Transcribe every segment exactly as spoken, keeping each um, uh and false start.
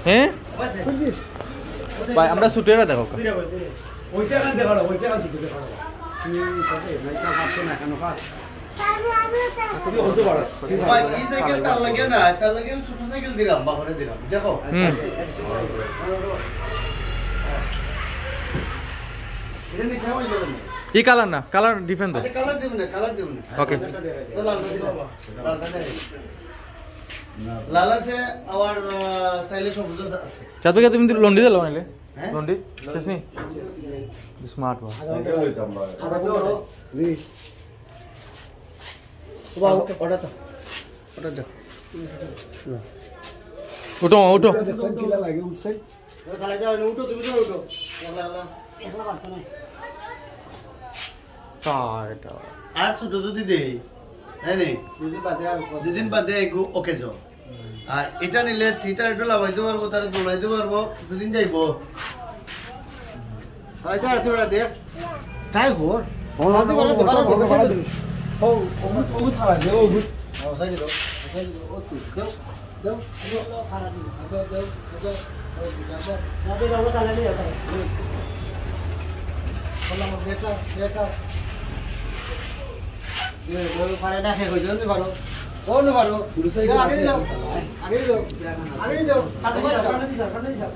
হ্যাঁ ভাই, আমরা ছুটেরা দেখো। ভাই, এই সাইকেল তার লাগে না, তার লাগে আমি ছোট সাইকেল দিলাম, বাপরে দিলাম, দেখো। হুম। এটা নিচে আমার জন্য। এই কালার না, কালার ডিফারেন্ট। আচ্ছা, কালার দেবো না, কালার দেবো না। ওকে। তো লালটা দিলাম, লালটা দেখাই। লাল আছে, আবার, আহ, চাইলে সবুজ আছে। চাচা, তুমি লন্ডি দিলাও নাইলে? হ্যাঁ? লন্ডি? শেষ নি? Smart watch. ওটা তো, ওটা যাও। উঠো, উঠো। উঠো, তুমি তো উঠো। একলা, একলা। তা এটা। আর ছোট যদি দেই, তাই নি? দুদিন বাদে আর দুদিন বাদে একটু ওকে যাও। আর এটা নিলে সিটার একটু লাফাইতে পারবো, তারা দৌড়াইতে পারবো, দুদিন যাইবো। তাই তো আর তুই ওরা দেখ। তাই কর। ও, বাড়া দে, বাড়া দে, বাড়া দে। ও, ও, ও থালা দে, ও। ও, সাইডে দাও, সাইডে দাও, ও তুই, দাও, দাও, দাও, দাও, দাও, দাও, ও তুই, দাও, দাও। বললাম, বেকার, বেকার। এ, ও পারে না, খেয়ে কইছে, ও নি পারো। ও নি পারো। যাও, আগে যাও। আগে যাও। আগে যাও। সামনে যাও। সামনে যাও।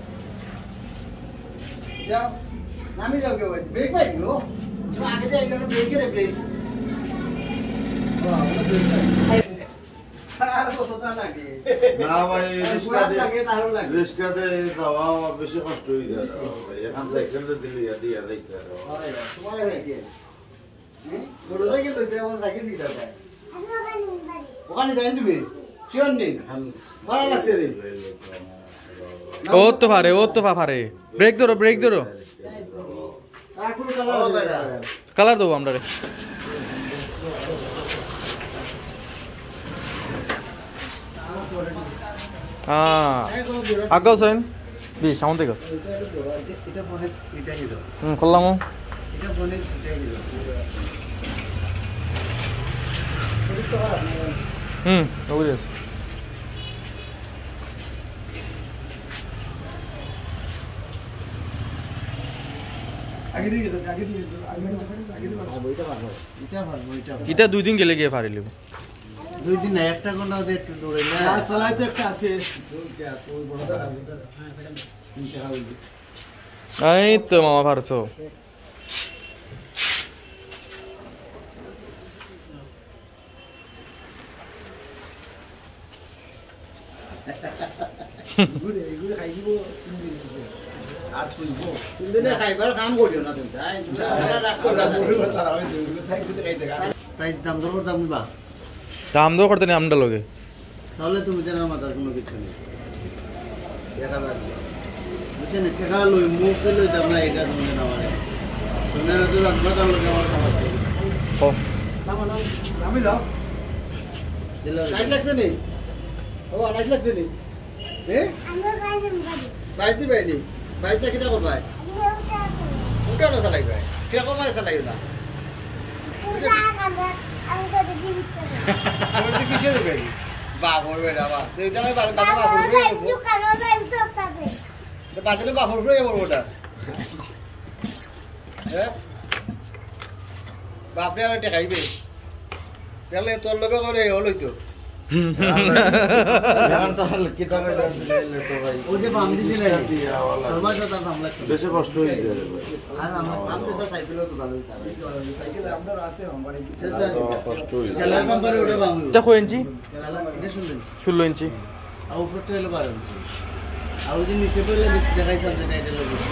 যাও। নামি যাও কেউ। ব্রেক পাই গো। তুমি আগে যাই, এখানে ব্রেক রে ব্রেক। বাহ, আমরা ব্রেক পাই। আর কতটা লাগে? না ভাই, এই আর রিক্সাতে, লাগে, তারও লাগে। রিক্সাতে যাওয়া বেশি কষ্ট হয়ে যায়। এখান সাইকেল তো দিলে ইয়া দিয়ে যাইতে পারো। হয়, তোমার সাইকেল। হুম? মোটরসাইকেল লইতে এখন সাইকেল দিয়ে যাবে। ওখানে যাই তুমি? শিওর নি? ভাড়া লাগছে রে। ও তো পারে, ও তো পা-, পারে। ব্রেক ধরো, ব্রেক ধরো। আর কোনো কালার হবে না। কালার দেবো আমরা রে। হ্যাঁ। আগাও সাইন। দি, সামন থেকে। এটা, এটা ফোনে, এটা হিরো। হুম, করলাম। এটা ফোনে, এটা হিরো। হুম, ওগুলি আছে। আগে দিয়ে দিও, আগে দিয়ে দিও, আগে দিয়ে দিও, আগে দিয়ে দিও। এটা পারবো, এটা পারবো। এটা দুই দিন গেলে গিয়ে পারিলিব। দুই দিন না, একটা করলে ওদের একটু দৌড়ে না। আর চালাই তো একটা আছে। ওই বড়টা আছে। এই তো মামা পারছো। ঘুরে, ঘুরে খাই দিব, তিন দিন ঘুরে। আর তুই বল। তিন দিনে খাইবার কাম করিও না তুমি, তাই? না, না, রাগ করো না। প্রাইস দাম দর করতাম বা? দাম দর করতে নেই আমরা লগে। তাহলে তুমি জানার মাথার কোনো কিছু নেই। এক হাজার। বুঝছেন? টাকা লই, মুখ লই দাম না, এটা তুমি জানো আমার। তুমি না তো জানবা, তার লগে আমার সমস্যা নেই। ও। দাম হলো, দামই লস। দিলে লাইট লাগছে নি? ও, লাইট লাগছে নি? এ? আমরা বাইরে বাড়ি। বাইরে দি বাইরে। বাইরে দি কিতা করবায়? আমি ওটা আছে। ওটা না চালাইবায়। কে কমায় চালাইও না। ওটা আর আমরা, আমি তো দেখি দিচ্ছে না। ওটা তো কিসে দেবে? বাপর বেটা, বাপ। তো এটা নয়, বাজে, বাজে বাপর বেটা। দোকানে যাই, সব তাতে। তো বাজে বাপর বেটা বলবো ওটা। হ্যাঁ? বাপরে আর টেকাইবে। তাহলে তোর লগে করে হলোই তো। এখন তো আর কি দামে দাম দিলে তো ভাই। ওই যে বাম দিছি না? দিয়া, ওলা। সর্বাই তো তার বাম লাগছে। বেশি কষ্ট হয়ে যায় রে ভাই। আর আমার বাম দেশে সাইকেলও তো ভালো দিতে হবে। সাইকেল আপনার আছে, আমার এই তো, তো, কষ্ট হয়ে যায়। খেলার ব্যাপারে ওটা বাম। এটা কয় ইঞ্চি? খেলার, এটা ষোলো ইঞ্চি। ষোলো ইঞ্চি। আর উপরটা হলো বারো ইঞ্চি। আর ওই যে নিচে পড়লে নিচে দেখাইছিলাম যে টাইটেল হলো বেশি।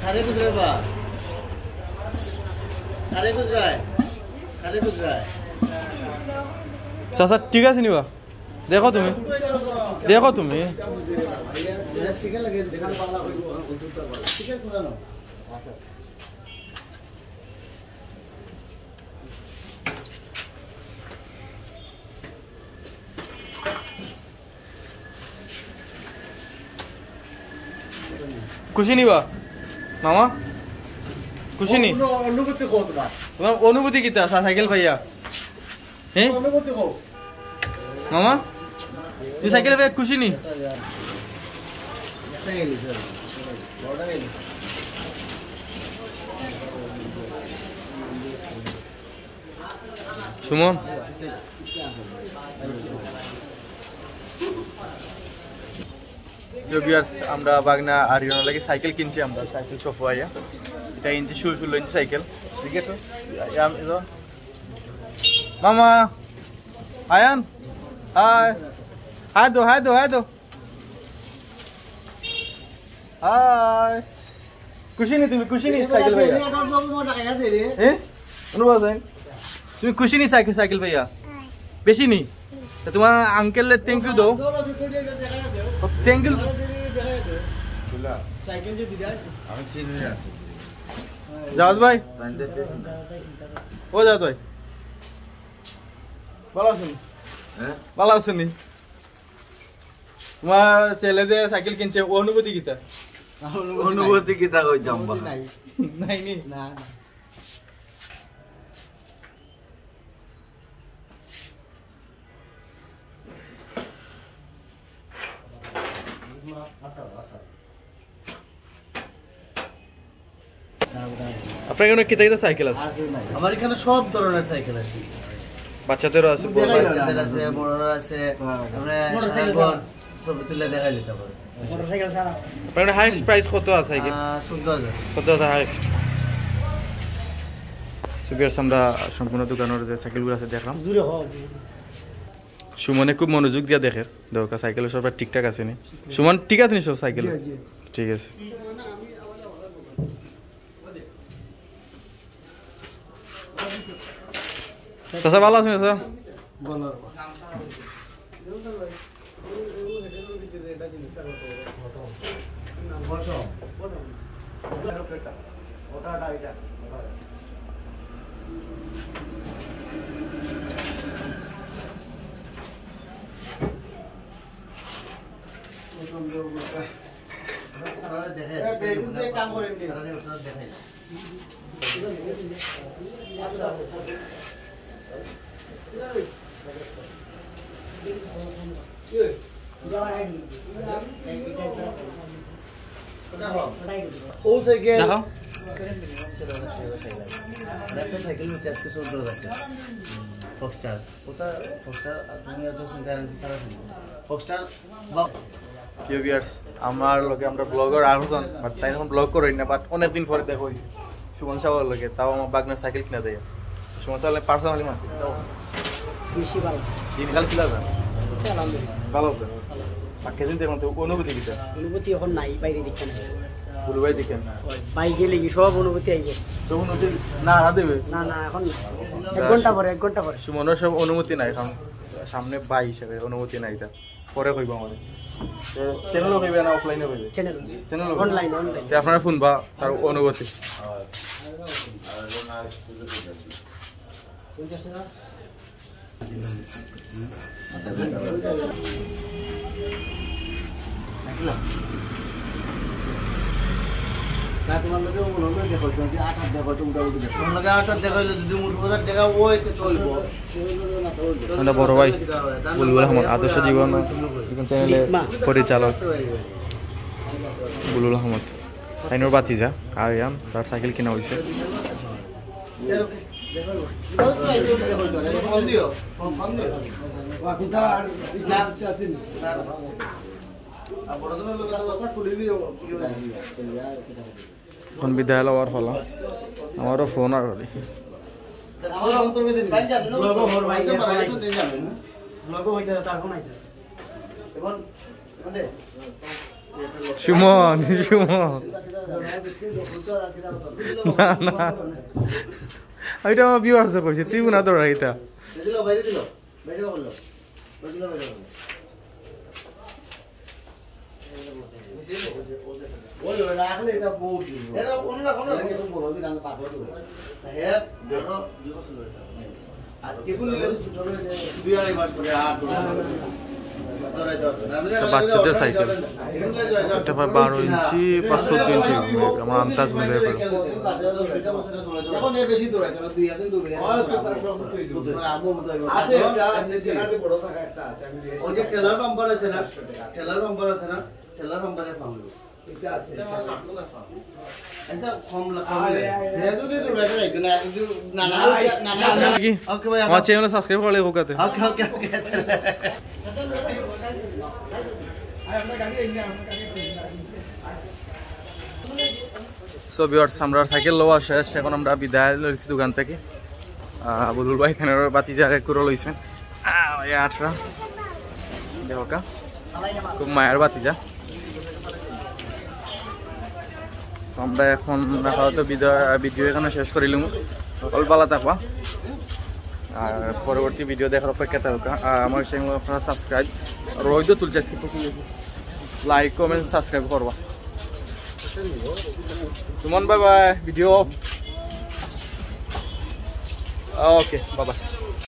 আরে বুঝলে বা? আরে বুঝরায়? আরে বুঝরায়? চাচা, ঠিক আছে নি বা? দেখো তুমি। দেখো তুমি। ঠিক আছে, ঠিক আছে। খুশি নি বা? মামা? খুশি নি? অনু-, অনুভূতি কও তোমার? তোমার অনুভূতি কিতা? সা-, সাইকেল পাইয়া? হ্যাঁ মামা, তুমি সাইকেল পেয়ে খুশি নি? সুমন, প্রিয় ভিউয়ার্স, আমরা বাগনা আর ইয়নর লাগি সাইকেল কিনছি, আমরা সাইকেল শপ আইয়া। এটা ইঞ্চি ষোলো, ষোলো ইঞ্চি সাইকেল। দেখি তো, আম-, এ তো। মামা, আয়ান, হাই। হাই দো, হাই দো, হাই দো। হাই। খুশি নি তুমি, খুশি নি সাইকেল পাইয়া? হ্যাঁ? অনুভব আছে? তুমি খুশি নি সাইকেল, সাইকেল পাইয়া? বেশি নি? তো তোমার আঙ্কেলরে থ্যাংক ইউ দাও। Thank you. আমি চিনি না। জাওয়াদ ভাই। ও জাওয়াদ ভাই। ভালো আছেন? হ্যাঁ? ভালো আছেন নি? তোমার ছেলে যে সাইকেল কিনছে, ও অনুভূতি কিতা? অনুভূতি কিতা কইতাম বা? নাই। নাই নি? না, না। আপনার এখানে কিতা কিতা সাইকেল আছে? আমার এখানে সব ধরনের সাইকেল আছে। বাচ্চাদেরও আছে, বড় আছে। বাচ্চাদের আছে, বড়রা আছে। হ্যাঁ। আমরা মোটরসাইকেল সাগর ছাড়া। ছবি তুলে দেখাই দিতে পারে। মোটরসাইকেল ছাড়া। আপনার হায়েস্ট প্রাইস কত আছে সাইকেল? আহ, চোদ্দ হাজার। চোদ্দ হাজার হায়েস্ট। So ভিউয়ার্স, আমরা সম্পূর্ণ দোকানের যে সাইকেলগুলো আছে দেখলাম। জুড়ে হওয়া। সুমনে খুব মনোযোগ দিয়া দেখের, দরকার সাইকেলের সব ঠিকঠাক আছে নি? সুমন, ঠিক আছে নি সব সাইকেল? জি, জি। ঠিক আছে। চাচা, ভালো আছেন চাচা? ও সাইকেল। দেখাও। একটা সাইকেল হচ্ছে আজকে চোদ্দ হাজার টাকা। ফক্সটার। ওটা ফক্সটার, আর তুমি এত চিন্তা রাখতে পারো না। ফক্সটার বা প্রিয় ভিউয়ার্স, আমার লগে আমরা ব্লগার আরজন, বাট তাই এখন ব্লগ করই না, বাট অনেক দিন পরে দেখা হইছে সুমন সাহেবের লগে, তাও আমার বাগনার সাইকেল কিনা দেয়। সুমন সাহেব পার্সোনালি মারতে, কি অবস্থা? বেশি ভালো। দিনকাল কিলা যান? আছে আলহামদুলিল্লাহ। ভালো আছে? ভালো আছে। আর কেদিন দেখলাম তো অনুভূতি কিতা? অনুভূতি এখন নাই, বাইরে দেখে না। গুরু ভাই দেখেন না। বাইরে গেলে কি সব অনুভূতি আইবে। তো অনুভূতি না, না দেবে? না, না, এখন না। এক ঘন্টা পরে, এক ঘন্টা পরে। সুমনের সব অনুমতি নাই এখন, সামনে ভাই হিসেবে অনুমতি নাই তার। পরে কইবা আমারে। তো চ্যানেলও কইবে না, অফলাইনে কইবে? চ্যানেল। চ্যানেলও কইবে? Online, online. তো আপনারা শুনবা তার অনুভূতি। না, তোমার লগে মনে হয় দেখো, তুমি আঠাশ দেখো, তুমি উল্টা উল্টা দেখো। তোমার লগে আঠাশ দেখা হইলে যদি মুঠ বাজার দেখা ওই তো চলবো। আমরা বড় ভাই বুলবুল আহমদ, আদর্শ জীবন নতুন চ্যানেলের পরিচালক বুলবুল আহমদ। তাইনর বাতিজা, আর ইয়াম, তার সাইকেল কিনা হইছে। এখন বিদায় লওয়ার পালা। আমারও ফোন আর হলি। সুমন, সুমন। না, না। আমি তো আমার ভিউয়ার্সে কইছি, তুই না ধর এটা। ওই, ওই, রাখলে এটা বহুত দিন। এরা অন্য কোনো লাগে, একটু বড় দিন, আমি পাথর দেবো। হ্যাঁ, আরো দুই বছর ধরে এটা। আর কেবল নিলে তো ছোট হয়ে যায়। দুই আড়াই মাস পরে আর দৌড়ানো লাগে না। বাচ্চাদের সাইকেল। এটা প্রায় বারো ইঞ্চি বা চোদ্দ ইঞ্চি হবে, আমার আন্দাজ অনুযায়ী করে। ওই যে ট্রেলার বাম্পার আছে না, ট্রেলার বাম্পার আছে না, ট্রেলার বাম্পারে ফাউল। এটা কম লাগে। যদি দৌড়াইতে লাগবে না, যদি না, না, না, না, না। কি? ওকে ভাই, আমার চ্যানেল সাবস্ক্রাইব করলে হোক আতে। ওকে, ওকে, ওকে, আচ্ছা। সো ভিউয়ার্স, আমরা সাইকেল লওয়া শেষ, এখন আমরা বিদায় লইছি দোকান থেকে। আহ, বুলবুল ভাই এখানে বাতিজা এক করে লইছেন। আহ, এই আটরা। দেখো কা, খুব মায়ার বাতিজা। তো আমরা এখন আপাতত ভিডিও, ভিডিও এখানে শেষ করিলাম। সকল ভালা থাকবা, আর পরবর্তী ভিডিও দেখার অপেক্ষা থাকবা। আর আমার চ্যানেল আপনারা সাবস্ক্রাইব, রইদ তুলছে, লাইক, কমেন্ট, সাবস্ক্রাইব করবা। Suman, bye bye, video of. Okay, bye bye.